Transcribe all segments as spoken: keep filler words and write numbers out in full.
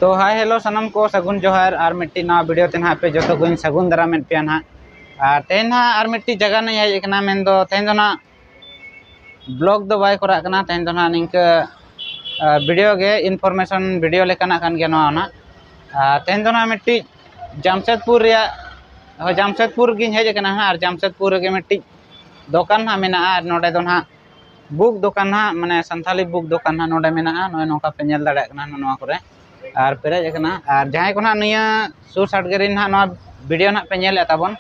ᱛᱚ hi hello ᱥᱟᱱᱟᱢ ᱠᱚ, ᱥᱟᱹᱜᱩᱱ ᱡᱚᱦᱟᱨ᱾ ᱟᱨ ᱢᱤᱫᱴᱤᱡ ᱱᱟᱣᱟ ᱵᱷᱤᱰᱤᱭᱳ ᱛᱮ ᱱᱟᱦᱟᱜ ᱯᱮ ᱡᱚᱛᱚ ᱠᱚᱧ ᱥᱟᱹᱜᱩᱱ ᱫᱟᱨᱟᱢᱮᱫ ᱯᱮᱭᱟ ᱱᱟᱦᱟᱜ᱾ ᱟᱨ ᱛᱮᱦᱮᱧ ᱱᱟᱦᱟᱜ ᱟᱨ ᱢᱤᱫᱴᱤᱡ ᱡᱟᱭᱜᱟ ᱱᱟᱜ ᱤᱧ ᱦᱮᱡ ᱟᱠᱟᱱᱟ, ᱢᱮᱱᱫᱚ ᱛᱮᱦᱮᱧ ᱫᱚ ᱱᱟᱦᱟᱜ ᱵᱞᱚᱜ ᱫᱚ ᱵᱟᱭ ᱠᱚᱨᱟᱜ ᱠᱟᱱᱟ᱾ ᱛᱮᱦᱮᱧ ᱫᱚ ᱱᱟᱦᱟᱜ ᱱᱤᱝᱠᱟᱹ ᱵᱷᱤᱰᱤᱭᱳ ᱜᱮ, ᱤᱱᱯᱷᱚᱨᱢᱮᱥᱚᱱ ᱵᱷᱤᱰᱤᱭᱳ ᱞᱮᱠᱟᱱᱟᱜ ᱠᱟᱱ ᱜᱮᱭᱟ ᱱᱚᱣᱟ ᱦᱚᱸ ᱱᱟᱦᱟᱜ᱾ ᱟᱨ ᱛᱮᱦᱮᱧ ᱫᱚ ᱱᱟᱦᱟᱜ ᱢᱤᱫᱴᱤᱡ ᱡᱟᱢᱥᱮᱫᱽᱯᱩᱨ ᱨᱮᱭᱟᱜ, ᱦᱳᱭ, ᱡᱟᱢᱥᱮᱫᱽᱯᱩᱨ ᱜᱤᱧ ᱦᱮᱡ ᱟᱠᱟᱱᱟ ᱱᱟᱦᱟᱜ᱾ ᱟᱨ ᱡᱟᱢᱥᱮᱫᱽᱯᱩᱨ ᱨᱮᱜᱮ ᱢᱤᱫᱴᱤᱡ ᱫᱚᱠᱟᱱ ᱱᱟᱦᱟᱜ ᱢᱮᱱᱟᱜᱼᱟ᱾ ᱟᱨ ᱱᱚᱰᱮ ᱫᱚ ᱱᱟᱦᱟᱜ ᱵᱩᱠ ᱫᱚᱠᱟᱱ ᱱᱟᱦᱟᱜ, ᱢᱟᱱᱮ ᱥᱟᱱᱛᱷᱟᱞᱤ ᱵᱩᱠ ᱫᱚᱠᱟᱱ ᱱᱟᱦᱟᱜ ᱱᱚᱰᱮ ᱢᱮᱱᱟᱜᱼᱟ᱾ ᱱᱚᱜᱼᱚᱭ ᱱᱚᱝᱠᱟ ᱯᱮ ᱧᱮᱞ ᱫᱟᱲᱮᱭᱟᱜ ᱠᱟᱱᱟ ᱱᱚᱣᱟ ᱠᱚᱨᱮ, ᱟᱨ ᱯᱮᱨᱮᱡ ᱟᱠᱟᱱᱟ᱾ ᱟᱨ ᱡᱟᱦᱟᱸᱭ ᱠᱚ ᱱᱟᱦᱟᱜ ᱱᱤᱭᱟᱹ ᱥᱩᱨ ᱥᱟᱰᱜᱮ ᱨᱮ ᱱᱟᱦᱟᱜ ᱱᱚᱣᱟ ᱵᱷᱤᱰᱤᱭᱳ ᱱᱟᱦᱟᱜ ᱯᱮ ᱧᱮᱞᱮᱫ ᱛᱟᱵᱚᱱ,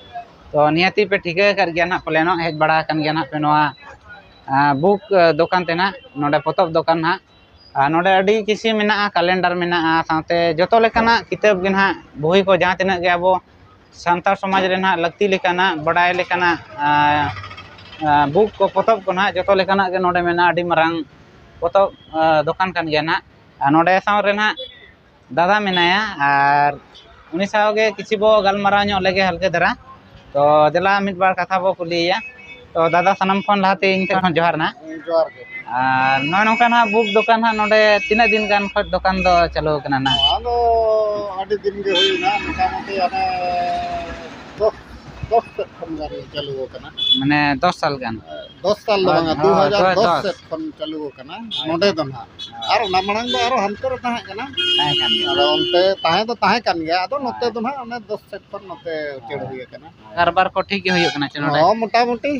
ᱛᱚ ᱱᱤᱦᱟᱹᱛᱤ ᱯᱮ ᱴᱷᱤᱠᱟᱹ ᱟᱠᱟᱫ ᱜᱮᱭᱟ ᱱᱟᱦᱟᱜ ᱯᱟᱞᱮᱱᱚᱜ, ᱦᱮᱡ ᱵᱟᱲᱟ ᱟᱠᱟᱱ ᱜᱮᱭᱟ ᱱᱟᱦᱟᱜ ᱯᱮ ᱱᱚᱣᱟ, ᱟᱸ, ᱵᱩᱠ, ᱟᱸ, ᱫᱚᱠᱟᱱ ᱛᱮ ᱱᱟᱦᱟᱜ, ᱱᱚᱰᱮ ᱯᱚᱛᱚᱵ ᱫᱚᱠᱟᱱ ᱱᱟᱦᱟᱜ᱾ ᱟᱨ ᱱᱚᱰᱮ ᱟᱹᱰᱤ ᱠᱤᱪᱷᱩ ᱢᱮᱱᱟᱜᱼᱟ, ᱠᱟᱞᱮᱱᱰᱟᱨ ᱢᱮᱱᱟᱜᱼᱟ, ᱥᱟᱶᱛᱮ ᱡᱚᱛᱚ ᱞᱮᱠᱟᱱᱟᱜ ᱠᱤᱛᱟᱹᱵ ᱜᱮ ᱱᱟᱦᱟᱜ, ᱵᱳᱭ ᱠᱚ, ᱡᱟᱦᱟᱸ ᱛᱤᱱᱟᱹᱜ ᱜᱮ ᱟᱵᱚ ᱥᱟᱱᱛᱟᱲ ᱥᱚᱢᱟᱡᱽ ᱨᱮ ᱱᱟᱦᱟᱜ ᱞᱟᱹᱠᱛᱤ ᱞᱮᱠᱟᱱᱟᱜ, ᱵᱟᱰᱟᱭ ᱞᱮᱠᱟᱱᱟᱜ, ᱟᱸ, ᱟᱸ, ᱵᱩᱠ ᱠᱚ, ᱯᱚᱛᱚᱵ ᱠᱚ ᱱᱟᱦᱟᱜ, ᱡᱚᱛᱚ ᱞᱮᱠᱟᱱᱟᱜ ᱜᱮ ᱱᱚᱰᱮ ᱢᱮᱱᱟᱜᱼᱟ᱾ ᱟᱹᱰᱤ ᱢᱟᱨᱟᱝ ᱯᱚᱛᱚᱵ, ᱟᱸ, ᱫᱚᱠᱟᱱ ᱠᱟᱱ ᱜᱮᱭᱟ ᱱᱟᱦᱟᱜ᱾ ᱟᱨ ᱱᱚᱰᱮ ᱥᱟᱶ ᱨᱮ ᱱᱟᱦᱟᱜ ᱫᱟᱫᱟ ᱢᱮᱱᱟᱭᱟ, ᱟᱨ ᱩᱱᱤ ᱥᱟᱶ ᱜᱮ ᱠᱤᱪᱷᱩ ᱵᱚ ᱜᱟᱞᱢᱟᱨᱟᱣ ᱧᱚᱜ ᱞᱮᱜᱮ ᱦᱟᱞᱠᱮ ᱫᱷᱟᱨᱟ᱾ ᱛᱚ ᱫᱮᱞᱟ ᱢᱤᱫ ᱵᱟᱨ ᱠᱟᱛᱷᱟ ᱵᱚ ᱠᱩᱞᱤᱭᱮᱭᱟ᱾ ᱛᱚ ᱫᱟᱫᱟ, ᱥᱟᱱᱟᱢ ᱠᱷᱚᱱ ᱞᱟᱦᱟᱛᱮ ᱤᱧ ᱴᱷᱮᱱ ᱠᱷᱚᱱ ᱡᱚᱦᱟᱨ ᱱᱟᱦᱟᱜ᱾ ᱡᱚᱦᱟᱨ ᱜᱮ᱾ ᱟᱨ ᱱᱚᱜᱼᱚᱭ ᱱᱚᱝᱠᱟ ᱱᱟᱦᱟᱜ ᱵᱩᱠ ᱫᱚᱠᱟᱱ ᱦᱟᱸᱜ ᱱᱚᱰᱮ ᱛᱤᱱᱟᱹᱜ ᱫᱤᱱ ᱜᱟᱱ ᱠᱷᱚᱱ ᱫᱚᱠᱟᱱ ᱫᱚ ᱪᱟᱹᱞᱩ ᱟᱠᱟᱱᱟ ᱱᱟᱦᱟᱜ? ᱱᱚᱣᱟ ᱫᱚ ᱟᱹᱰᱤ ᱫᱤᱱ ᱜᱮ ᱦᱩᱭᱱᱟ, ᱢᱚᱴᱟᱢᱩᱴᱤ ᱦᱟᱱᱮ ᱫᱚᱥ, ᱫᱚᱥ ᱥᱮᱫ ᱠᱷᱚᱱ ᱜᱟᱱ ᱪᱟᱹᱞᱩ ᱟᱠᱟᱱᱟ᱾ ᱢᱟᱱᱮ ᱫᱚᱥ ᱥᱟᱞ ᱜᱟᱱ? ᱫᱚᱥ ᱥᱟᱞ ᱫᱚ ᱦᱳᱭ, ᱵᱟᱝᱟ, ᱦᱳᱭ, ᱫᱩ ᱦᱟᱡᱟᱨ ᱫᱚᱥ ᱦᱳᱭ, ᱫᱚᱥ᱾ ᱥᱮᱫ ᱠᱷᱚᱱ ᱪᱟᱹᱞᱩ ᱟᱠᱟᱱᱟ᱾ ᱦᱳᱭ᱾ ᱱᱚᱰᱮ ᱫᱚ ᱱᱟᱦᱟᱜ᱾ ᱦᱳᱭ᱾ ᱟᱨ ᱚᱱᱟ ᱢᱟᱲᱟᱝ ᱫᱚ ᱟᱨᱚ ᱦᱟᱱᱛᱮ ᱨᱮ ᱛᱟᱦᱮᱸ ᱠᱟᱱᱟ᱾ ᱛᱟᱦᱮᱸ ᱠᱟᱱ ᱜᱮᱭᱟ᱾ ᱟᱫᱚ ᱚᱱᱛᱮ ᱛᱟᱦᱮᱸ ᱫᱚ ᱛᱟᱦᱮᱸ ᱠᱟᱱ ᱜᱮᱭᱟ, ᱟᱫᱚ ᱱᱚᱛᱮ ᱦᱳᱭ᱾ ᱫᱚ ᱱᱟᱦᱟᱜ ᱚᱱᱮ ᱫᱚᱥ ᱥᱮᱫ ᱠᱷᱚᱱ ᱱᱚᱛᱮ ᱩᱪᱟᱹᱲ ᱦᱳᱭ᱾ ᱦᱩᱭ ᱟᱠᱟᱱᱟ᱾ ᱠᱟᱨᱵᱟᱨ ᱠᱚ ᱴᱷᱤᱠ ᱜᱮ ᱦᱩᱭᱩᱜ ᱠᱟᱱᱟ ᱪᱮ ᱱᱚᱰᱮ? ᱦᱚᱸ, ᱢᱚᱴᱟᱢᱩᱴᱤ᱾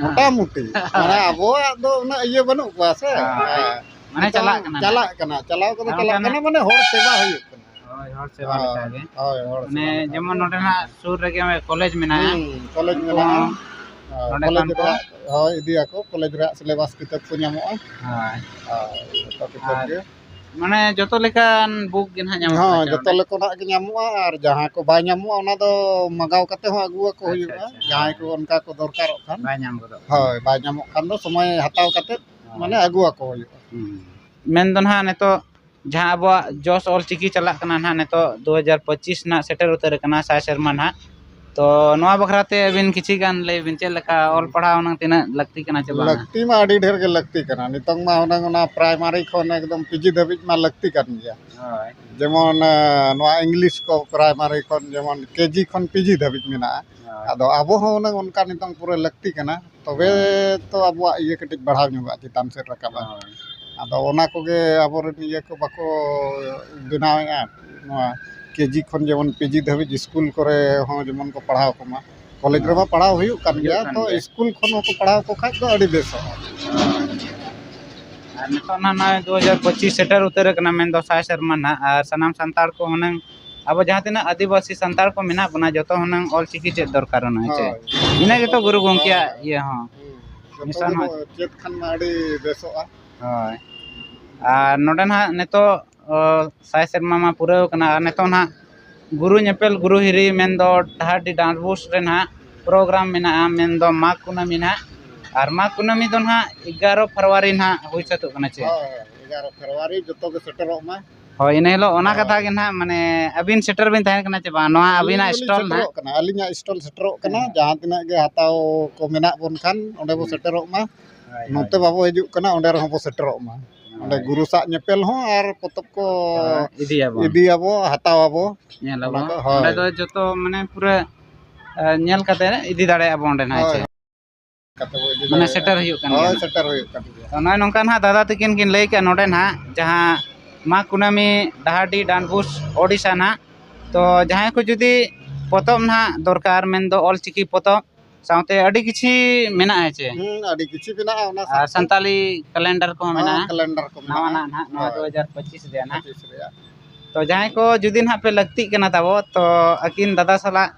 ᱢᱚᱴᱟᱢᱩᱴᱤ᱾ ᱢᱟᱱᱮ ᱟᱵᱚᱣᱟᱜ ᱫᱚ ᱩᱱᱟᱹᱜ ᱤᱭᱟᱹ ᱵᱟᱹᱱᱩᱜ ᱠᱚᱣᱟ ᱥᱮ᱾ ᱦᱳᱭ᱾ ᱦᱮᱸ᱾ ᱢᱟᱱᱮ ᱱᱤᱛᱚᱝ ᱪᱟᱞᱟᱜ ᱠᱟᱱᱟ ᱱᱟᱜ᱾ ᱪᱟᱞᱟᱜ ᱠᱟᱱᱟ, ᱪᱟᱞᱟᱣ ᱠᱚᱫᱚ ᱟᱨ ᱪᱟᱞᱟᱜ ᱚᱱᱠᱟᱱᱟᱜ ᱠᱟᱱᱟ, ᱢᱟᱱᱮ ᱦᱚᱲ ᱥᱮᱵᱟ ᱦᱩᱭᱩᱜ ᱠᱟᱱᱟ᱾ ᱦᱳᱭ, ᱦᱚᱲ ᱥᱮᱵᱟ ᱦᱳᱭ, ᱞᱮᱠᱟ ᱜᱮ᱾ ᱦᱳᱭ, ᱦᱚᱲ ᱢᱟᱱᱮ ᱥᱮᱵᱟ ᱞᱮᱠᱟ ᱡᱮᱢᱚᱱ ᱜᱮ᱾ ᱱᱚᱰᱮ ᱱᱟᱜ ᱥᱩᱨ ᱨᱮᱜᱮ ᱠᱚᱞᱮᱡᱽ ᱢᱮᱱᱟᱜᱼᱟ᱾ ᱦᱩᱸ, ᱠᱚᱞᱮᱡᱽ ᱩᱱᱠᱩ ᱢᱮᱱᱟᱜᱼᱟ᱾ ᱦᱚᱸ ᱦᱳᱭ, ᱱᱚᱰᱮ ᱠᱚᱞᱮᱡᱽ ᱠᱷᱚᱱ ᱠᱚ ᱨᱮᱭᱟᱜ, ᱦᱳᱭ, ᱤᱫᱤᱭᱟᱠᱚ, ᱠᱚᱞᱮᱡᱽ ᱨᱮᱭᱟᱜ ᱥᱤᱞᱮᱵᱟᱥ ᱠᱤᱛᱟᱹᱵ ᱠᱚ ᱧᱟᱢᱚᱜᱼᱟ᱾ ᱦᱳᱭ᱾ ᱦᱳᱭ, ᱡᱚᱛᱚ ᱠᱤᱛᱟᱹᱵ ᱟᱨ ᱜᱮ᱾ ᱢᱟᱱᱮ ᱡᱚᱛᱚ ᱞᱮᱠᱟᱱ ᱵᱩᱠ ᱜᱮ ᱱᱟᱦᱟᱜ ᱧᱟᱢᱚᱜ ᱦᱚᱸ, ᱠᱟᱱᱟ ᱡᱚᱛᱚ ᱚᱸᱰᱮ? ᱞᱮᱠᱟᱱᱟᱜ ᱜᱮ ᱧᱟᱢᱚᱜᱼᱟ, ᱟᱨ ᱡᱟᱦᱟᱸ ᱠᱚ ᱵᱟᱭ ᱧᱟᱢᱚᱜᱼᱟ, ᱚᱱᱟ ᱫᱚ ᱢᱟᱸᱜᱟᱣ ᱠᱟᱛᱮ ᱦᱚᱸ ᱟᱹᱜᱩᱣᱟᱠᱚ ᱟᱪᱪᱷᱟ, ᱦᱩᱭᱩᱜᱼᱟ᱾ ᱟᱪᱪᱷᱟ, ᱡᱟᱦᱟᱸᱭ ᱦᱳᱭ᱾ ᱠᱚ ᱚᱱᱠᱟ ᱠᱚ ᱫᱚᱨᱠᱟᱨᱚᱜ ᱠᱷᱟᱱ᱾ ᱵᱟᱭ ᱧᱟᱢ ᱜᱚᱫᱚᱜ ᱠᱟᱱᱟ᱾ ᱦᱳᱭ, ᱵᱟᱭ ᱧᱟᱢᱚᱜ ᱠᱷᱟᱱ ᱫᱚ ᱥᱚᱢᱚᱭ ᱦᱟᱛᱟᱣ ᱠᱟᱛᱮ, ᱦᱳᱭ᱾ ᱢᱟᱱᱮ ᱟᱹᱜᱩᱣᱟᱠᱚ ᱦᱩᱭᱩᱜᱼᱟ᱾ ᱦᱩᱸ᱾ ᱢᱮᱱᱫᱚ ᱱᱟᱦᱟᱜ ᱱᱤᱛᱚᱜ ᱡᱟᱦᱟᱸ ᱟᱵᱚᱣᱟᱜ ᱡᱚᱥ ᱚᱞ ᱪᱤᱠᱤ ᱪᱟᱞᱟᱜ ᱠᱟᱱᱟ ᱱᱟᱦᱟᱜ, ᱱᱤᱛᱚᱜ ᱫᱩ ᱦᱟᱡᱟᱨ ᱯᱚᱸᱪᱤᱥ ᱱᱟᱦᱟᱜ ᱥᱮᱴᱮᱨ ᱩᱛᱟᱹᱨ ᱟᱠᱟᱱᱟ, ᱥᱟᱭ ᱥᱮᱨᱢᱟ ᱱᱟᱦᱟᱜ᱾ ᱛᱚ ᱱᱚᱣᱟ ᱵᱟᱠᱷᱨᱟ ᱛᱮ ᱟᱹᱵᱤᱱ ᱠᱤᱪᱷᱤ ᱜᱟᱱ ᱞᱟᱹᱭ ᱵᱤᱱ, ᱪᱮᱫ ᱞᱮᱠᱟ ᱚᱞ ᱯᱟᱲᱦᱟᱣ ᱦᱩᱱᱟᱹᱝ ᱛᱤᱱᱟᱹᱜ ᱞᱟᱹᱠᱛᱤ ᱠᱟᱱᱟ ᱪᱮ ᱵᱟᱝ? ᱞᱟᱹᱠᱛᱤ ᱢᱟ ᱟᱹᱰᱤ ᱰᱷᱮᱨ ᱜᱮ ᱞᱟᱹᱠᱛᱤ ᱠᱟᱱᱟ᱾ ᱱᱤᱛᱚᱝ ᱢᱟ ᱦᱩᱱᱟᱹᱝ ᱚᱱᱟ ᱯᱨᱟᱭᱢᱟᱨᱤ ᱠᱷᱚᱱ ᱮᱠᱫᱚᱢ ᱯᱤᱡᱤ ᱫᱷᱟᱹᱵᱤᱡ ᱢᱟ ᱞᱟᱹᱠᱛᱤ ᱠᱟᱱ ᱜᱮᱭᱟ᱾ ᱦᱳᱭ ᱡᱮᱢᱚᱱ ᱱᱚᱣᱟ ᱤᱝᱞᱤᱥ ᱠᱚ ᱯᱨᱟᱭᱢᱟᱨᱤ ᱠᱷᱚᱱ ᱡᱮᱢᱚᱱ ᱠᱮᱡᱤ ᱠᱷᱚᱱ ᱯᱤᱡᱤ ᱫᱷᱟᱹᱵᱤᱡ ᱢᱮᱱᱟᱜᱼᱟ᱾ ᱟᱫᱚ ᱟᱵᱚ ᱦᱚᱸ ᱦᱩᱱᱟᱹᱝ ᱚᱱᱠᱟ ᱱᱤᱛᱚᱝ ᱯᱩᱨᱟᱹ ᱞᱟᱹᱠᱛᱤ ᱠᱟᱱᱟ, ᱛᱚᱵᱮ ᱛᱚ ᱟᱵᱚᱣᱟᱜ ᱤᱭᱟᱹ ᱠᱟᱹᱴᱤᱡ ᱵᱟᱲᱦᱟᱣ ᱧᱚᱜᱚᱜᱼᱟ, ᱪᱮᱛᱟᱱ ᱥᱮᱫ ᱨᱟᱠᱟᱵᱼᱟ᱾ ᱟᱫᱚ ᱚᱱᱟ ᱠᱚᱜᱮ ᱟᱵᱚᱨᱮᱱ ᱤᱭᱟᱹ ᱠᱚ ᱵᱟᱠᱚ ᱵᱮᱱᱟᱣᱮᱫᱼᱟ᱾ ᱱᱚᱣᱟ ᱠᱮᱡᱤ ᱠᱷᱚᱱ ᱡᱮᱢᱚᱱ ᱯᱤᱡᱤ ᱫᱷᱟᱹᱵᱤᱡ ᱥᱠᱩᱞ ᱠᱚᱨᱮ ᱦᱚᱸ ᱡᱮᱢᱚᱱ ᱠᱚ ᱯᱟᱲᱦᱟᱣ ᱠᱚᱢᱟ᱾ ᱠᱚᱞᱮᱡᱽ ᱨᱮᱢᱟ ᱯᱟᱲᱦᱟᱣ ᱦᱩᱭᱩᱜ ᱠᱟᱱ ᱜᱮᱭᱟ, ᱛᱚ ᱥᱠᱩᱞ ᱠᱷᱚᱱ ᱦᱚᱸᱠᱚ ᱯᱟᱲᱦᱟᱣ ᱠᱚ ᱠᱷᱟᱡ ᱫᱚ ᱟᱹᱰᱤ ᱵᱮᱥᱚᱜᱼᱟ᱾ ᱟᱨ ᱱᱤᱛᱚᱜ ᱱᱟᱦᱟᱜ ᱱᱚᱜᱼᱚᱭ ᱫᱩ ᱦᱟᱡᱟᱨ ᱯᱚᱸᱪᱤᱥ ᱥᱮᱴᱮᱨ ᱩᱛᱟᱹᱨ ᱟᱠᱟᱱᱟ, ᱢᱮᱱᱫᱚ ᱥᱟᱭ ᱥᱮᱨᱢᱟ ᱱᱟᱦᱟᱜ, ᱟᱨ ᱥᱟᱱᱟᱢ ᱥᱟᱱᱛᱟᱲ ᱠᱚ ᱦᱩᱱᱟᱹᱝ, ᱟᱵᱚ ᱡᱟᱦᱟᱸ ᱛᱤᱱᱟᱹᱜ ᱟᱹᱫᱤᱵᱟᱹᱥᱤ ᱥᱟᱱᱛᱟᱲ ᱠᱚ ᱢᱮᱱᱟᱜ ᱵᱚᱱᱟ, ᱡᱚᱛᱚ ᱦᱩᱱᱟᱹᱝ ᱚᱞ ᱪᱤᱠᱤ ᱪᱮᱫ ᱫᱚᱨᱠᱟᱨ ᱦᱩᱱᱟᱹᱝ ᱦᱮᱸ ᱪᱮ᱾ ᱤᱱᱟᱹ ᱜᱮᱛᱚ ᱜᱩᱨᱩ ᱜᱚᱢᱠᱮᱭᱟᱜ ᱤᱭᱟᱹ ᱦᱚᱸ᱾ ᱡᱚᱛᱚ ᱢᱤᱥᱚᱱ ᱦᱚᱸ᱾ ᱪᱮᱫ ᱠᱷᱟᱱ ᱢᱟ ᱟᱹᱰᱤ ᱵᱮᱥᱚᱜᱼᱟ᱾ ᱦᱳᱭ᱾ ᱟᱨ ᱱᱚᱰᱮ ᱱᱟᱦᱟᱜ ᱱᱤᱛᱚᱜ ᱚ, ᱥᱟᱭ ᱥᱮᱨᱢᱟ ᱢᱟ ᱯᱩᱨᱟᱹᱣ ᱠᱟᱱᱟ, ᱟᱨ ᱱᱤᱛᱚᱜ ᱱᱟᱦᱟᱜ ᱜᱩᱨᱩ ᱧᱮᱯᱮᱞ ᱜᱩᱨᱩ ᱦᱤᱨᱤ, ᱢᱮᱱᱫᱚ ᱰᱟᱦᱟᱨᱰᱤ ᱰᱟᱸᱰᱵᱩᱥ ᱨᱮ ᱱᱟᱦᱟᱜ ᱯᱨᱳᱜᱨᱟᱢ ᱢᱮᱱᱟᱜᱼᱟ, ᱢᱮᱱᱫᱚ ᱢᱟᱜᱽ ᱠᱩᱱᱟᱹᱢᱤ ᱱᱟᱦᱟᱜ᱾ ᱟᱨ ᱢᱟᱜᱽ ᱠᱩᱱᱟᱹᱢᱤ ᱫᱚ ᱱᱟᱦᱟᱜ ᱮᱜᱟᱨᱚ ᱯᱷᱮᱵᱽᱨᱩᱣᱟᱨᱤ ᱱᱟᱦᱟᱜ ᱦᱩᱭ ᱥᱟᱹᱛᱚᱜ ᱠᱟᱱᱟ ᱪᱮ? ᱦᱳᱭ, ᱮᱜᱟᱨᱚ ᱯᱷᱮᱵᱽᱨᱩᱣᱟᱨᱤ ᱡᱚᱛᱚ ᱜᱮ ᱥᱮᱴᱮᱨᱚᱜ ᱢᱟ᱾ ᱦᱳᱭ, ᱤᱱᱟᱹ ᱦᱤᱞᱳᱜ ᱚᱱᱟ ᱠᱟᱛᱷᱟ ᱜᱮ ᱱᱟᱦᱟᱜ, ᱢᱟᱱᱮ ᱟᱹᱵᱤᱱ ᱥᱮᱴᱮᱨ ᱵᱤᱱ ᱛᱟᱦᱮᱸ ᱠᱟᱱᱟ ᱪᱮ ᱵᱟᱝ ᱱᱚᱣᱟ ᱟᱹᱵᱤᱱᱟᱜ ᱟᱹᱞᱤᱧ ᱥᱴᱚᱞ ᱦᱚᱸᱞᱤᱧ ᱱᱟᱦᱟᱜ? ᱥᱮᱴᱮᱨᱚᱜ ᱠᱟᱱᱟ, ᱟᱹᱞᱤᱧᱟᱜ ᱥᱴᱚᱞ ᱥᱮᱴᱮᱨᱚᱜ ᱠᱟᱱᱟ᱾ ᱡᱟᱦᱟᱸ ᱛᱤᱱᱟᱹᱜ ᱜᱮ ᱦᱟᱛᱟᱣ ᱠᱚ ᱢᱮᱱᱟᱜ ᱵᱚᱱ ᱠᱷᱟᱱ ᱚᱸᱰᱮ ᱵᱚ ᱥᱮᱴᱮᱨᱚᱜ ᱢᱟ᱾ ᱱᱚᱛᱮ ᱵᱟᱵᱚ ᱦᱤᱡᱩᱜ ᱠᱟᱱᱟ, ᱚᱸᱰᱮ ᱨᱮᱦᱚᱸ ᱵᱚ ᱥᱮᱴᱮᱨᱚᱜ ᱢᱟ᱾ ᱚᱸᱰᱮ ᱜᱩᱨᱩ ᱥᱟᱶ ᱧᱮᱯᱮᱞ ᱦᱚᱸ ᱟᱨ ᱯᱚᱛᱚᱵ ᱠᱚ ᱤᱫᱤᱭᱟᱵᱚᱱ᱾ ᱤᱫᱤᱭᱟᱵᱚ, ᱦᱟᱛᱟᱣ ᱟᱵᱚ᱾ ᱧᱮᱞ ᱚᱱᱟ ᱟᱵᱚᱱ᱾ ᱠᱚ, ᱦᱳᱭ᱾ ᱚᱸᱰᱮ ᱫᱚ ᱡᱚᱛᱚ ᱢᱟᱱᱮ ᱯᱩᱨᱟᱹ ᱮ, ᱧᱮᱞ ᱠᱟᱛᱮ ᱤᱫᱤ ᱫᱟᱲᱮᱭᱟᱜᱼᱟ ᱵᱚᱱ ᱚᱸᱰᱮ ᱱᱟᱦᱟᱜ ᱦᱳᱭ᱾ ᱪᱮ? ᱠᱟᱛᱮ ᱵᱚ ᱤᱫᱤ ᱢᱟᱱᱮ ᱫᱟᱲᱮᱭᱟᱜᱼᱟ᱾ ᱥᱮᱴᱮᱨ ᱦᱩᱭᱩᱜ ᱠᱟᱱ ᱜᱮᱭᱟ ᱦᱳᱭ, ᱱᱟᱦᱟᱜ᱾ ᱥᱮᱴᱮᱨ ᱦᱩᱭᱩᱜ ᱠᱟᱱ ᱜᱮᱭᱟ᱾ ᱛᱚ ᱱᱚᱜᱼᱚᱭ ᱱᱚᱝᱠᱟ ᱱᱟᱦᱟᱜ ᱫᱟᱫᱟ ᱛᱤᱠᱤᱱ ᱠᱤᱱ ᱞᱟᱹᱭ ᱠᱮᱜᱼᱟ ᱱᱚᱰᱮ ᱱᱟᱦᱟᱜ ᱡᱟᱦᱟᱸ ᱢᱟᱜᱽ ᱠᱩᱱᱟᱹᱢᱤ ᱰᱟᱦᱟᱨᱰᱤ ᱰᱟᱱᱵᱩᱥ ᱳᱰᱤᱥᱟ ᱱᱟᱦᱟᱜ᱾ ᱛᱚ ᱡᱟᱦᱟᱸᱭ ᱠᱚ ᱡᱩᱫᱤ ᱯᱚᱛᱚᱵ ᱱᱟᱦᱟᱜ ᱫᱚᱨᱠᱟᱨ, ᱢᱮᱱᱫᱚ ᱚᱞᱪᱤᱠᱤ ᱯᱚᱛᱚᱵ ᱥᱟᱶᱛᱮ ᱟᱹᱰᱤ ᱠᱤᱪᱷᱤ ᱢᱮᱱᱟᱜᱼᱟ ᱪᱮ? ᱦᱩᱸ, ᱟᱹᱰᱤ ᱠᱤᱪᱷᱤ ᱢᱮᱱᱟᱜᱼᱟ ᱚᱱᱟ ᱟᱨ ᱥᱟᱱᱛᱟᱞᱤ ᱠᱮᱞᱮᱱᱰᱟᱨ ᱠᱚᱦᱚᱸ ᱢᱮᱱᱟᱜᱼᱟ᱾ ᱠᱮᱞᱮᱱᱰᱟᱨ ᱠᱚ ᱱᱟᱣᱟ ᱢᱮᱱᱟᱜᱼᱟ᱾ ᱱᱟᱜ ᱱᱟᱦᱟᱜ ᱱᱚᱣᱟ ᱦᱳᱭ᱾ ᱫᱩ ᱦᱟᱡᱟᱨ ᱯᱚᱸᱪᱤᱥ ᱨᱮᱭᱟᱜ ᱱᱟᱦᱟᱜ᱾ ᱯᱚᱸᱪᱤᱥ ᱨᱮᱭᱟᱜ᱾ ᱛᱚ ᱡᱟᱦᱟᱸᱭ ᱠᱚ ᱡᱩᱫᱤ ᱱᱟᱦᱟᱜ ᱯᱮ ᱞᱟᱹᱠᱛᱤᱜ ᱠᱟᱱᱟ ᱛᱟᱵᱚ, ᱛᱚ ᱟᱹᱠᱤᱱ ᱫᱟᱫᱟ ᱥᱟᱞᱟᱜ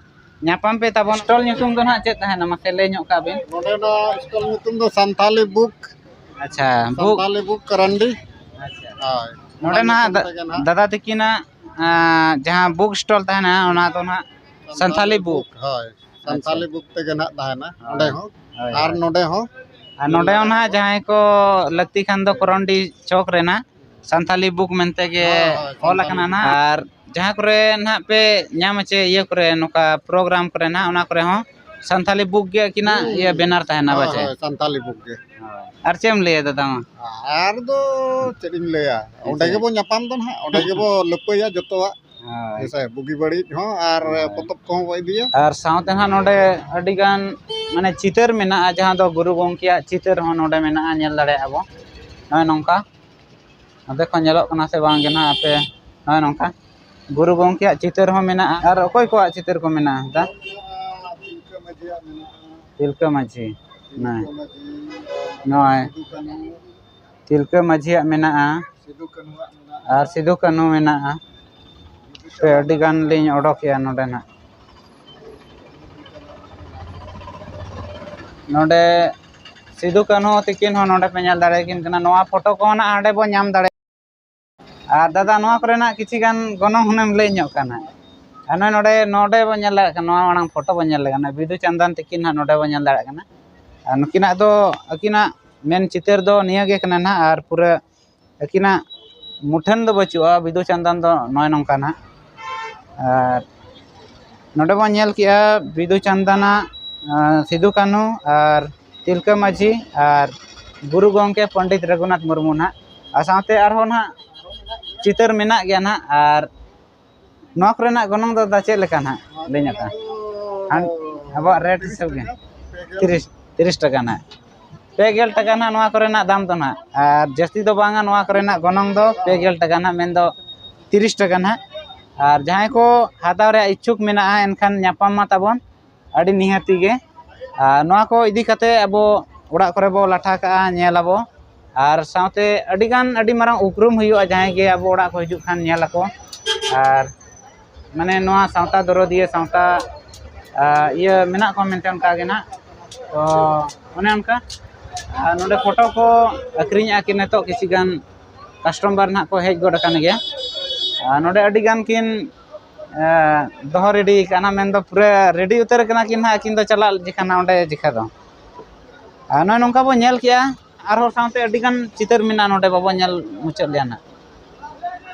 ᱧᱟᱯᱟᱢ ᱯᱮ ᱛᱟᱵᱚᱱ᱾ ᱥᱴᱚᱞ ᱧᱩᱛᱩᱢ ᱫᱚ ᱱᱟᱦᱟᱜ ᱪᱮᱫ ᱛᱟᱦᱮᱱᱟ, ᱢᱟᱥᱮ ᱞᱟᱹᱭ ᱧᱚᱜ ᱠᱟᱜ ᱵᱤᱱ? ᱱᱚᱰᱮ ᱫᱚ ᱥᱴᱚᱞ ᱧᱩᱛᱩᱢ ᱫᱚ ᱥᱟᱱᱛᱟᱞᱤ ᱵᱩᱠ᱾ ᱟᱪᱪᱷᱟ, ᱵᱩᱠ᱾ ᱥᱟᱱᱛᱟᱞᱤ ᱵᱩᱠ ᱠᱟᱨᱟᱱᱰᱤ᱾ ᱟᱪᱪᱷᱟ᱾ ᱦᱳᱭ᱾ ᱱᱚᱰᱮ ᱚᱱᱟ ᱱᱟᱦᱟᱜ ᱧᱩᱛᱩᱢ ᱛᱮᱜᱮ ᱱᱟᱦᱟᱜ᱾ ᱫᱟᱫᱟ ᱛᱤᱠᱤᱱᱟᱜ ᱟᱸ, ᱡᱟᱦᱟᱸ ᱵᱩᱠ ᱥᱴᱚᱞ ᱛᱟᱦᱮᱱᱟ, ᱚᱱᱟ ᱫᱚ ᱱᱟᱦᱟᱜ ᱥᱟᱱᱛᱟᱞᱤ ᱵᱩᱠ᱾ ᱦᱳᱭ, ᱥᱟᱱᱛᱟᱞᱤ ᱵᱩᱠ ᱛᱮᱜᱮ ᱱᱟᱦᱟᱜ ᱛᱟᱦᱮᱱᱟ ᱦᱳᱭ᱾ ᱚᱸᱰᱮ ᱦᱚᱸ᱾ ᱦᱳᱭ, ᱟᱨ ᱦᱳᱭ᱾ ᱱᱚᱰᱮ ᱦᱚᱸ᱾ ᱟᱨ ᱱᱚᱰᱮ ᱦᱚᱸ ᱱᱟᱦᱟᱜ ᱡᱟᱦᱟᱸᱭ ᱠᱚ ᱞᱟᱹᱠᱛᱤ ᱠᱷᱟᱱ ᱫᱚ ᱠᱚᱨᱚᱱᱰᱤ ᱪᱚᱠ ᱨᱮᱱᱟᱜ ᱥᱟᱱᱛᱟᱞᱤ ᱵᱩᱠ ᱢᱮᱱᱛᱮ ᱜᱮ ᱦᱳᱭ, ᱦᱳᱭ, ᱚᱞ ᱥᱟᱱᱛᱟᱞᱤ ᱟᱠᱟᱱᱟ ᱵᱩᱠ᱾ ᱱᱟᱦᱟᱜ᱾ ᱟᱨ ᱡᱟᱦᱟᱸ ᱠᱚᱨᱮ ᱱᱟᱦᱟᱜ ᱯᱮ ᱧᱟᱢᱟ ᱪᱮ ᱤᱭᱟᱹ ᱠᱚᱨᱮ, ᱱᱚᱝᱠᱟ ᱯᱨᱳᱜᱨᱟᱢ ᱠᱚᱨᱮ ᱱᱟᱦᱟᱜ, ᱚᱱᱟ ᱠᱚᱨᱮ ᱦᱚᱸ ᱥᱟᱱᱛᱟᱞᱤ ᱵᱩᱠ ᱜᱮ ᱟᱹᱠᱤᱱᱟᱜ ᱤᱭᱟᱹ ᱵᱮᱱᱟᱨ ᱛᱟᱦᱮᱱᱟ ᱦᱳᱭ, ᱯᱟᱪᱮ? ᱦᱳᱭ, ᱥᱟᱱᱛᱟᱞᱤ ᱵᱩᱠ ᱜᱮ᱾ ᱦᱳᱭ᱾ ᱟᱨ ᱪᱮᱫ ᱮᱢ ᱞᱟᱹᱭᱟ ᱫᱟᱫᱟ ᱢᱟ? ᱟᱨ ᱫᱚ ᱪᱮᱫ ᱤᱧ ᱞᱟᱹᱭᱟ, ᱚᱸᱰᱮ ᱟᱪᱪᱷᱟ᱾ ᱜᱮᱵᱚ ᱧᱟᱯᱟᱢ ᱫᱚ ᱱᱟᱦᱟᱜ, ᱚᱸᱰᱮ ᱜᱮᱵᱚ ᱞᱟᱹᱯᱟᱹᱭᱟ ᱡᱚᱛᱚᱣᱟᱜ᱾ ᱦᱳᱭ᱾ ᱦᱮᱸ ᱥᱮ, ᱵᱩᱜᱤ ᱵᱟᱹᱲᱤᱡ ᱦᱚᱸ ᱟᱨ ᱦᱳᱭ᱾ ᱯᱚᱛᱚᱵ ᱠᱚᱦᱚᱸ ᱵᱚ ᱤᱫᱤᱭᱟ᱾ ᱟᱨ ᱥᱟᱶᱛᱮ ᱱᱟᱦᱟᱜ ᱱᱚᱰᱮ ᱟᱹᱰᱤᱜᱟᱱ ᱢᱟᱱᱮ ᱪᱤᱛᱟᱹᱨ ᱢᱮᱱᱟᱜᱼᱟ, ᱡᱟᱦᱟᱸ ᱫᱚ ᱜᱩᱨᱩ ᱜᱚᱢᱠᱮᱭᱟᱜ ᱪᱤᱛᱟᱹᱨ ᱦᱚᱸ ᱱᱚᱰᱮ ᱢᱮᱱᱟᱜᱼᱟ, ᱧᱮᱞ ᱫᱟᱲᱮᱭᱟᱜᱼᱟ ᱵᱚ᱾ ᱱᱚᱜᱼᱚᱭ ᱱᱚᱝᱠᱟ᱾ ᱱᱚᱛᱮ ᱠᱷᱚᱱ ᱧᱮᱞᱚᱜ ᱠᱟᱱᱟ ᱥᱮ ᱵᱟᱝ ᱜᱮ ᱱᱟᱦᱟᱜ ᱟᱯᱮ? ᱱᱚᱜᱼᱚᱭ ᱱᱚᱝᱠᱟ ᱜᱩᱨᱩ ᱜᱚᱢᱠᱮᱭᱟᱜ ᱪᱤᱛᱟᱹᱨ ᱦᱚᱸ ᱢᱮᱱᱟᱜᱼᱟ᱾ ᱟᱨ ᱚᱠᱚᱭ ᱠᱚᱣᱟᱜ ᱪᱤᱛᱟᱹᱨ ᱠᱚ ᱢᱮᱱᱟᱜᱼᱟ ᱫᱟ? ᱛᱤᱞᱠᱟᱹ ᱢᱟᱹᱡᱷᱤᱭᱟᱜ ᱢᱮᱱᱟᱜᱼᱟ᱾ ᱛᱤᱞᱠᱟᱹ ᱢᱟᱹᱡᱷᱤ᱾ ᱛᱤᱞᱠᱟᱹ ᱱᱚᱜᱼᱚᱭ᱾ ᱢᱟᱹᱡᱷᱤ, ᱱᱚᱜᱼᱚᱭ᱾ ᱥᱤᱫᱩ ᱠᱟᱹᱱᱦᱩ᱾ ᱛᱤᱞᱠᱟᱹ ᱢᱟᱹᱡᱷᱤᱭᱟᱜ ᱢᱮᱱᱟᱜᱼᱟ᱾ ᱥᱤᱫᱩ ᱠᱟᱹᱱᱦᱩᱣᱟᱜ ᱢᱮᱱᱟᱜᱼᱟ᱾ ᱟᱨ ᱥᱤᱫᱩ ᱠᱟᱹᱱᱦᱩ ᱢᱮᱱᱟᱜᱼᱟ᱾ ᱯᱮ ᱟᱹᱰᱤ ᱜᱟᱱ ᱞᱤᱧ ᱚᱰᱚᱠᱮᱜᱼᱟ ᱱᱚᱰᱮ ᱱᱟᱜ᱾ ᱱᱚᱰᱮ ᱥᱤᱫᱩ ᱠᱟᱹᱱᱦᱩ ᱛᱤᱠᱤᱱ ᱦᱚᱸ ᱱᱚᱰᱮ ᱯᱮ ᱧᱮᱞ ᱫᱟᱲᱮᱭᱟᱠᱤᱱ ᱠᱟᱱᱟ᱾ ᱱᱚᱣᱟ ᱯᱷᱳᱴᱳ ᱠᱚᱦᱚᱸ ᱱᱟᱜ ᱦᱟᱸᱰᱮ ᱵᱚᱱ ᱧᱟᱢ ᱫᱟᱲᱮᱭᱟᱜᱼᱟ᱾ ᱟᱨ ᱫᱟᱫᱟ, ᱱᱚᱣᱟ ᱠᱚᱨᱮᱱᱟᱜ ᱠᱤᱪᱷᱤ ᱜᱟᱱ ᱜᱚᱱᱚᱝ ᱦᱩᱱᱟᱹᱝ ᱞᱟᱹᱭ ᱧᱚᱜ ᱠᱟᱱᱟ᱾ ᱟᱨ ᱱᱚᱜᱼᱚᱭ ᱱᱚᱰᱮ, ᱱᱚᱰᱮ ᱵᱚᱱ ᱧᱮᱞ ᱫᱟᱲᱮᱭᱟᱜ ᱠᱟᱱᱟ, ᱱᱚᱣᱟ ᱢᱟᱲᱟᱝ ᱯᱷᱳᱴᱳ ᱵᱚᱱ ᱧᱮᱞ ᱞᱮᱫᱟ, ᱵᱤᱫᱩ ᱪᱟᱸᱫᱟᱱ ᱛᱤᱠᱤᱱ ᱦᱟᱸᱜ ᱱᱚᱰᱮ ᱵᱚᱱ ᱧᱮᱞ ᱫᱟᱲᱮᱭᱟᱜ ᱠᱟᱱᱟ᱾ ᱟᱨ ᱱᱩᱠᱤᱱᱟᱜ ᱫᱚ, ᱟᱹᱠᱤᱱᱟᱜ ᱢᱮᱱ ᱪᱤᱛᱟᱹᱨ ᱫᱚ ᱱᱤᱭᱟᱹ ᱜᱮ ᱠᱟᱱᱟ ᱱᱟᱦᱟᱜ᱾ ᱟᱨ ᱯᱩᱨᱟᱹ ᱟᱹᱠᱤᱱᱟᱜ ᱢᱩᱴᱷᱟᱹᱱ ᱫᱚ ᱵᱟᱹᱪᱩᱜᱼᱟ ᱵᱤᱫᱩ ᱪᱟᱸᱫᱟᱱ ᱫᱚ, ᱱᱚᱜᱼᱚᱭ ᱱᱚᱝᱠᱟ ᱱᱟᱦᱟᱜ᱾ ᱟᱨ ᱱᱚᱰᱮ ᱵᱚᱱ ᱧᱮᱞ ᱠᱮᱜᱼᱟ ᱵᱤᱫᱩ ᱪᱟᱸᱫᱟᱱᱟᱜ, ᱟᱨ ᱥᱤᱫᱩ ᱠᱟᱹᱱᱦᱩ ᱟᱨ ᱛᱤᱞᱠᱟᱹ ᱢᱟᱹᱡᱷᱤ ᱟᱨ ᱜᱩᱨᱩ ᱜᱚᱢᱠᱮ ᱯᱚᱱᱰᱤᱛ ᱨᱟᱹᱜᱷᱩᱱᱟᱛᱷ ᱢᱩᱨᱢᱩ ᱱᱟᱦᱟᱜ, ᱟᱨ ᱥᱟᱶᱛᱮ ᱟᱨᱦᱚᱸ ᱱᱟᱦᱟᱜ ᱪᱤᱛᱟᱹᱨ ᱢᱮᱱᱟᱜ ᱜᱮᱭᱟ ᱱᱟᱦᱟᱜ᱾ ᱟᱨ ᱱᱚᱣᱟ ᱠᱚᱨᱮᱱᱟᱜ ᱜᱚᱱᱚᱝ ᱫᱚ ᱫᱟᱫᱟ ᱪᱮᱫ ᱞᱮᱠᱟ ᱱᱟᱦᱟᱜ ᱞᱟᱹᱭ ᱧᱚᱜ ᱠᱟᱜᱼᱟ? ᱦᱟᱱ-, ᱟᱵᱚᱣᱟᱜ ᱨᱮᱴ ᱦᱤᱥᱟᱹᱵ ᱜᱮ ᱛᱤᱨᱤᱥ, ᱛᱤᱨᱤᱥ ᱴᱟᱠᱟ ᱱᱟᱦᱟᱜ᱾ ᱯᱮ ᱜᱮᱞ ᱴᱟᱠᱟ ᱱᱟᱦᱟᱜ ᱱᱚᱣᱟ ᱠᱚᱨᱮᱱᱟᱜ ᱫᱟᱢ ᱫᱚ ᱱᱟᱦᱟᱜ᱾ ᱟᱨ ᱡᱟᱹᱥᱛᱤ ᱫᱚ ᱵᱟᱝᱟ, ᱱᱚᱣᱟ ᱠᱚᱨᱮᱱᱟᱜ ᱜᱚᱱᱚᱝ ᱫᱚ ᱯᱮ ᱜᱮᱞ ᱴᱟᱠᱟ ᱱᱟᱦᱟᱜ, ᱢᱮᱱᱫᱚ ᱛᱤᱨᱤᱥ ᱴᱟᱠᱟ ᱱᱟᱦᱟᱜ᱾ ᱟᱨ ᱡᱟᱦᱟᱸᱭ ᱠᱚ ᱦᱟᱛᱟᱣ ᱨᱮᱭᱟᱜ ᱤᱪᱪᱷᱩᱠ ᱢᱮᱱᱟᱜᱼᱟ, ᱮᱱᱠᱷᱟᱱ ᱧᱟᱯᱟᱢ ᱢᱟ ᱛᱟᱵᱚᱱ ᱟᱹᱰᱤ ᱱᱤᱦᱟᱹᱛᱤ ᱜᱮ᱾ ᱟᱨ ᱱᱚᱣᱟ ᱠᱚ ᱤᱫᱤ ᱠᱟᱛᱮ ᱟᱵᱚ ᱚᱲᱟᱜ ᱠᱚᱨᱮ ᱵᱚ ᱞᱟᱴᱷᱟ ᱠᱟᱜᱼᱟ, ᱧᱮᱞ ᱟᱵᱚ᱾ ᱟᱨ ᱥᱟᱶᱛᱮ ᱟᱹᱰᱤᱜᱟᱱ, ᱟᱹᱰᱤ ᱢᱟᱨᱟᱝ ᱩᱯᱨᱩᱢ ᱦᱩᱭᱩᱜᱼᱟ, ᱡᱟᱦᱟᱸᱭ ᱜᱮ ᱟᱵᱚ ᱚᱲᱟᱜ ᱠᱚ ᱦᱤᱡᱩᱜ ᱠᱷᱟᱱ ᱧᱮᱞ ᱟᱠᱚ᱾ ᱟᱨ ᱢᱟᱱᱮ ᱱᱚᱣᱟ ᱥᱟᱶᱛᱟ ᱫᱚᱨᱚᱫᱤᱭᱟᱹ ᱥᱟᱶᱛᱟ, ᱟᱨ ᱤᱭᱟᱹ ᱢᱮᱱᱟᱜ ᱠᱚᱣᱟ ᱢᱮᱱᱛᱮ ᱚᱱᱠᱟ ᱜᱮ ᱱᱟᱜ᱾ ᱛᱚ ᱚᱱᱮ ᱚᱱᱠᱟ᱾ ᱟᱨ ᱱᱚᱰᱮ ᱯᱷᱳᱴᱳ ᱠᱚ ᱟᱹᱠᱷᱨᱤᱧᱮᱜᱼᱟ ᱠᱤᱱ ᱱᱤᱛᱚᱜ, ᱠᱤᱪᱷᱩ ᱜᱟᱱ ᱠᱟᱥᱴᱚᱢᱟᱨ ᱱᱟᱦᱟᱜ ᱠᱚ ᱦᱮᱡ ᱜᱚᱫ ᱟᱠᱟᱱ ᱜᱮᱭᱟ᱾ ᱟᱨ ᱱᱚᱰᱮ ᱟᱹᱰᱤ ᱜᱟᱱ ᱠᱤᱱ, ᱮ, ᱫᱚᱦᱚ ᱨᱮᱰᱤ ᱠᱟᱱᱟ, ᱢᱮᱱᱫᱚ ᱯᱩᱨᱟᱹ ᱨᱮᱰᱤ ᱩᱛᱟᱹᱨ ᱠᱟᱱᱟ ᱠᱤᱱ ᱱᱟᱦᱟᱜ ᱟᱹᱠᱤᱱ ᱫᱚ ᱪᱟᱞᱟᱜ ᱡᱮᱠᱷᱟ ᱱᱟᱜ ᱚᱸᱰᱮ ᱡᱮᱠᱷᱟ ᱫᱚ᱾ ᱟᱨ ᱱᱚᱜᱼᱚᱭ ᱱᱚᱝᱠᱟ ᱵᱚᱱ ᱧᱮᱞ ᱠᱮᱜᱼᱟ, ᱟᱨᱦᱚᱸ ᱥᱟᱶᱛᱮ ᱟᱹᱰᱤ ᱜᱟᱱ ᱪᱤᱛᱟᱹᱨ ᱢᱮᱱᱟᱜᱼᱟ, ᱱᱚᱰᱮ ᱵᱟᱵᱚᱱ ᱧᱮᱞ ᱢᱩᱪᱟᱹᱫ ᱞᱮᱭᱟ ᱱᱟᱜ᱾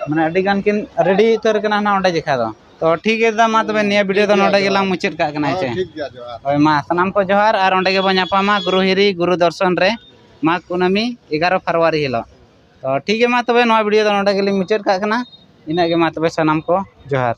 ᱢᱟᱱᱮ ᱟᱹᱰᱤ ᱜᱟᱱ ᱠᱤᱱ ᱨᱮᱰᱤ ᱩᱛᱟᱹᱨ ᱠᱟᱱᱟ ᱱᱟᱦᱟᱜ ᱚᱸᱰᱮ ᱡᱮᱠᱷᱟ ᱫᱚ᱾ ᱛᱚ ᱴᱷᱤᱠ ᱜᱮᱭᱟ ᱫᱟ, ᱢᱟ ᱛᱚᱵᱮ ᱱᱤᱭᱟᱹ ᱵᱷᱤᱰᱤᱭᱳ ᱫᱚ ᱴᱷᱤᱠ ᱜᱮᱭᱟ, ᱱᱚᱰᱮ ᱜᱮᱞᱟᱝ ᱡᱚᱦᱟᱨ᱾ ᱢᱩᱪᱟᱹᱫ ᱠᱟᱜ ᱠᱟᱱᱟ, ᱦᱮᱸ, ᱦᱮᱸ ᱪᱮ? ᱴᱷᱤᱠ ᱜᱮᱭᱟ, ᱡᱚᱦᱟᱨ᱾ ᱦᱳᱭ, ᱢᱟ ᱥᱟᱱᱟᱢ ᱠᱚ ᱡᱚᱦᱟᱨ, ᱟᱨ ᱚᱸᱰᱮ ᱜᱮᱵᱚᱱ ᱧᱟᱯᱟᱢᱟ ᱜᱩᱨᱩ ᱦᱤᱨᱤ ᱜᱩᱨᱩ ᱫᱚᱨᱥᱚᱱ ᱨᱮ ᱢᱟᱜᱽ ᱠᱩᱱᱟᱹᱢᱤ ᱮᱜᱟᱨᱚ ᱯᱷᱮᱵᱽᱨᱩᱣᱟᱨᱤ ᱦᱤᱞᱳᱜ᱾ ᱛᱚ ᱴᱷᱤᱠ ᱜᱮᱭᱟ, ᱢᱟ ᱛᱚᱵᱮ ᱱᱚᱣᱟ ᱵᱷᱤᱰᱤᱭᱳ ᱫᱚ ᱱᱚᱰᱮ ᱜᱮᱞᱤᱧ ᱢᱩᱪᱟᱹᱫ ᱠᱟᱜ ᱠᱟᱱᱟ᱾ ᱤᱱᱟᱹᱜ ᱜᱮ, ᱢᱟ ᱛᱚᱵᱮ ᱥᱟᱱᱟᱢ ᱠᱚ ᱡᱚᱦᱟᱨ᱾